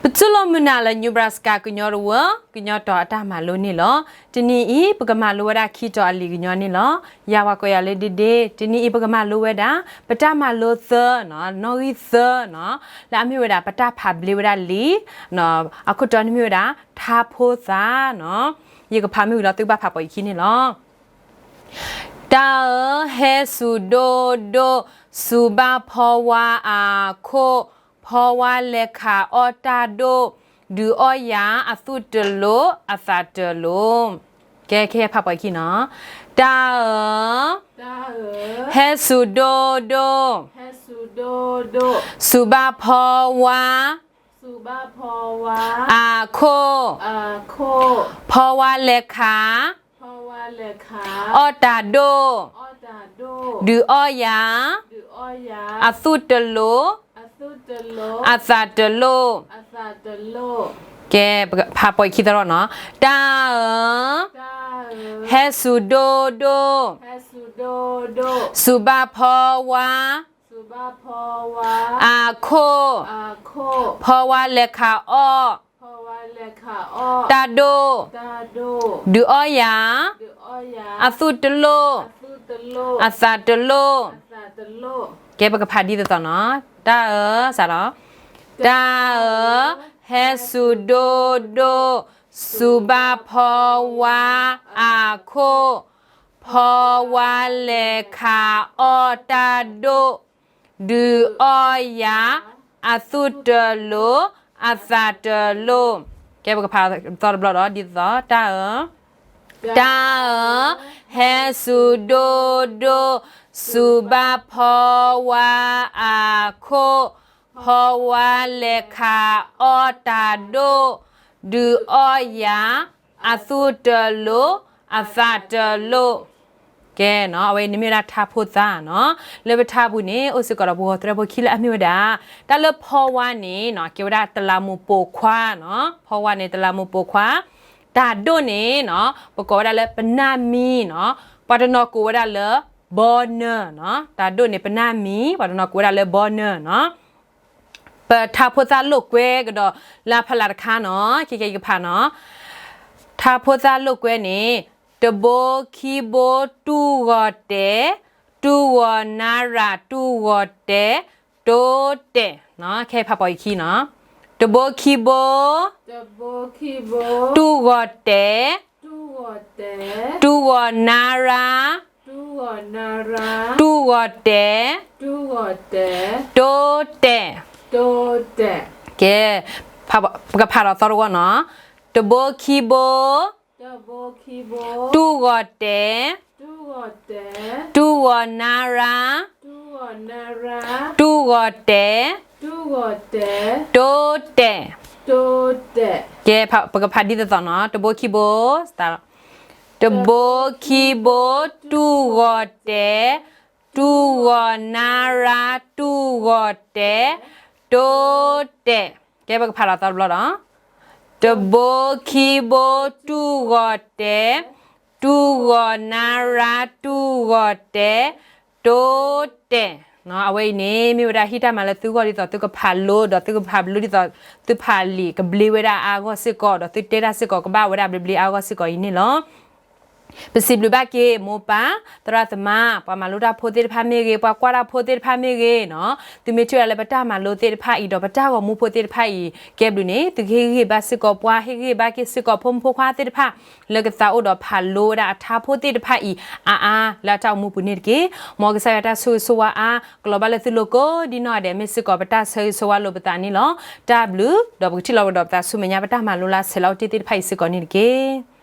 ပတူၢ်လိာ်မုာ်နၤလၢ Nebraska ကညီတဝၢ ကညီတီၤအတၢ်မၤလိန့ၣ်လီၤ. တနံၤအံၤ ပကမၤလိဝဲဒၣ်ခံတီၤအလံာ်ကညီန့ၣ်လီၤ. ယၤပှၤကိးယၤလၢ ဒ့ဒ့, တနံၤအံၤပကမၤလိဝဲဒၣ် ပတၢ်မၤလိသၢ, နီၣ်ဂံၢ်သၢ, လၢအမ့ၢ်ဝဲဒၣ် ပတၢ်ဖးဘျ့ဝဲဒၣ်လံာ်, အခိၣ်တီန့ၣ်မ့ၢ်ဝဲဒၣ် ထါဖိသၣ်နီၤ. ယကဖးမ့ၢ်ဝံၤလီၤ သုကဘၣ်ဖးပိာ်ယခံန့ၣ်လီၤ. တၢ်အၢ, ဟဲစူၤဒိၣ်ဒိၣ်, စူၤဘၣ်ဖီဝါအခိၣ်, ဖီဝါလဲၤခးအီၣ်တၢ်ဒိၣ်, ဒုးအီၣ်ယၤ, အသူၣ်တလိၤ, အသးတလိၤ. ကဲ ကဟဲဖးပိာ်ခံနီၤ. တၢ်အၢ, ဟဲစူၤဒိၣ်ဒိၣ်, စူၤဘၣ်ဖီဝါ, အခိၣ်, ဖီဝါလဲၤခး, အီၣ်တၢ်ဒိၣ်, ဒုးအီၣ်ယၤ, အသူၣ်တလိၤ, အသးတလိၤ. ကဲ ဖးပိာ်ခံသီနီၤ. တၢ်အၢ, ဟဲစူၤဒိၣ်ဒိၣ်, စူၤဘၣ်ဖီဝါ, အခိၣ်, ဖီဝါလဲၤခးအီၣ်, တၢ်ဒိၣ်, ဒုးအီၣ်ယၤ, အသူၣ်တလိၤ, အသးတလိၤ. ကဲ ပကဖးဒ်သိးသိးနီၤ. တၢ်အၢ, စးလီၤ. တၢ်အၢ, ဟဲစူၤဒိၣ်ဒိၣ်, စူၤဘၣ်ဖီဝါအခိၣ်, ဖီဝါလဲၤခးအီၣ်တၢ်ဒိၣ်, ဒုးအီၣ်ယၤ, အသူၣ်တလိၤ, အသးတလိၤ. ကဲ ပကဖးသီတဘျီဒီး ဒ်သိးသိး. တၢ်အၢ, တၢ်အၢ, ဟဲစူၤဒိၣ်ဒိၣ်, စူၤဘၣ်ဖီဝါအခိၣ်, ဖီဝါလဲၤခးအီၣ်တၢ်ဒိၣ်, ဒုးအီၣ်ယၤ, အသူၣ်တလိၤ, အသးတလိၤ. ကဲနီၤ, အဝဲန့ၣ်မ့ၢ်ဝဲဒၣ်ထါဖိသၣ်နီၤ. လၢပထါပူၤန့ၣ် အိၣ်စ့ၢ်ကီးဒီးပဂီၤသရၣ်ဖိခံလၢအမ့ၢ်ဝဲဒၣ်, တၢ်လၢဖီဝါန့ၣ်နီၤ ကဲဝဲဒၣ်တလးမူးပိာ်ခွါနီၤ. ဖီဝါန့ၣ် တလးမူးပိာ်ခွါ, တၢ်ဒိၣ်န့ၣ်နီၤ ပကိးဝဲဒၣ်လၢပနၢ်မံနီၤ, ပှၤတနီၤကိးဝဲဒၣ်လၢ ဘီနၢၤနီၤ. တၢ်ဒိၣ်န့ၣ် ပနၢ်မံ, ပှၤတနီၤကိးဝဲဒၣ်လၢဘီနၢၤနီၤ. ပထါဖိသၣ်လိာ်ကွဲကဒီးလၢအဖီလာ်တခါနီၤ, ခဲကဲယကဖးနီၤ. ထါဖိသၣ်လိာ်ကွဲန့ၣ်, တဘိခံဘိတူၢ်ဂီၤတဲာ်, တူၢ်ဂီၤနါရၤတူၢ်ဂီၤတဲာ်, တိတဲာ်. ခဲဖးပိာ်ယခံနီၤ. တဘိခံဘိ, တူၢ်ဂီၤတဲာ်, တူၢ်ဂီၤနါရၤ, တူၢ်ဂီၤတဲာ်, တိတဲာ်. ကဲ, ပကဖးဒီးသီတဝီနီၤ. တဘိခံဘိ, တူၢ်ဂီၤတဲာ်, တူၢ်ဂီၤနါရၤ, တူၢ်ဂီၤတဲာ်, တိတဲာ်. ကဲ, ပကဖးဒ်သိးသိးနီၤ. တဘိခံဘိ, တဘိခံဘိ, တူၢ်ဂီၤတဲာ်, တူၢ်ဂီၤနါရၤ, တူၢ်ဂီၤတဲာ်, တိတဲာ်. ကဲ, ပကဖးဒီးသီတဘျီဒီး, တဘိခံဘိ, တူၢ်ဂီၤတဲာ်, တူၢ်ဂီၤနါရၤ, တူၢ်ဂီၤတဲာ်, တိတဲာ်. အဝဲအံၤန့ၣ် မ့ၢ်ဝဲဒၣ်ဟံၣ်တၢ်မၤလၢသုဂီၢ်ဒ်သိးသုကဖးလိဒီးသုကဖးဘျုးဒ်သိးသုဖးလံာ်ကဘျ့ဝဲဒၣ်အါအါဂီၢ်စ့ၢ်ကီး ဒီးသုတဲတၢ်စ့ၢ်ကီးကဘၣ်ဝဲဒၣ်ဘျ့ဘျ့အါအါဂီၢ်စ့ၢ်ကီးအံၤန့ၣ်လီၤ. ပစံးဘျုးဘၣ်က့ၤမိၢ်ပၢ်, သရၣ်သမါ, ပှၤမၤလိတၢ်ဖိသ့ၣ်တဖၣ်မ့ၢ်ဂ့ၤ, ပှၤကွၢ်တၢ်ဖိသ့ၣ်တဖၣ်မ့ၢ်ဂ့ၤနီၤ, သုမ့ၢ်ထံၣ်ဝဲဒၣ်လၢပတၢ်မၤလိသ့ၣ်တဖၣ်အံၤ ဒီးပတၢ်ဂီၤမူဖိသ့ၣ်တဖၣ်အံၤ ကဲဘျုးန့ၣ် သုကဟ့ၣ်ဂံၢ်ဟ့ၣ်ဘါစ့ၢ်ကီးပှၤ, ဟ့ၣ်ဂံၢ်ဟ့ၣ်ဘါက့ၤစ့ၢ်ကီးဖိမုၣ်ဖိခွါသ့ၣ်တဖၣ် လၢကသးအိၣ်ဒီးဖးလိဝဲဒၣ်အထါဖိသ့ၣ်တဖၣ်အံၤ အါအါလၢအတၢ်အိၣ်မူပူၤန့ၣ်တက့ၢ်. မ်ကစၢ်ယွၤတၢ်ဆိၣ်ဂ့ၤဆိၣ်ဝါအါ ကလီၤဘၣ်လၢသုလိၤကိးဒ်နီၢ်ဂၤဒဲး မ့ၢ်စ့ၢ်ကီးပတၢ်ဆၢဂ့ၤဆၢဝါလိာ်ပသးန့ၣ်လီၤ. တၢ်ဘျုး, ဒီးပကထံၣ်လိာ်ကဒီးပသးဆူမဲာ်ညါ ပတၢ်မၤလိလၢဆဲးလီၤအိၣ်တ့ၢ်သ့ၣ်တဖၣ်အံၤစ့ၢ်ကီးန့ၣ်တက့ၢ်.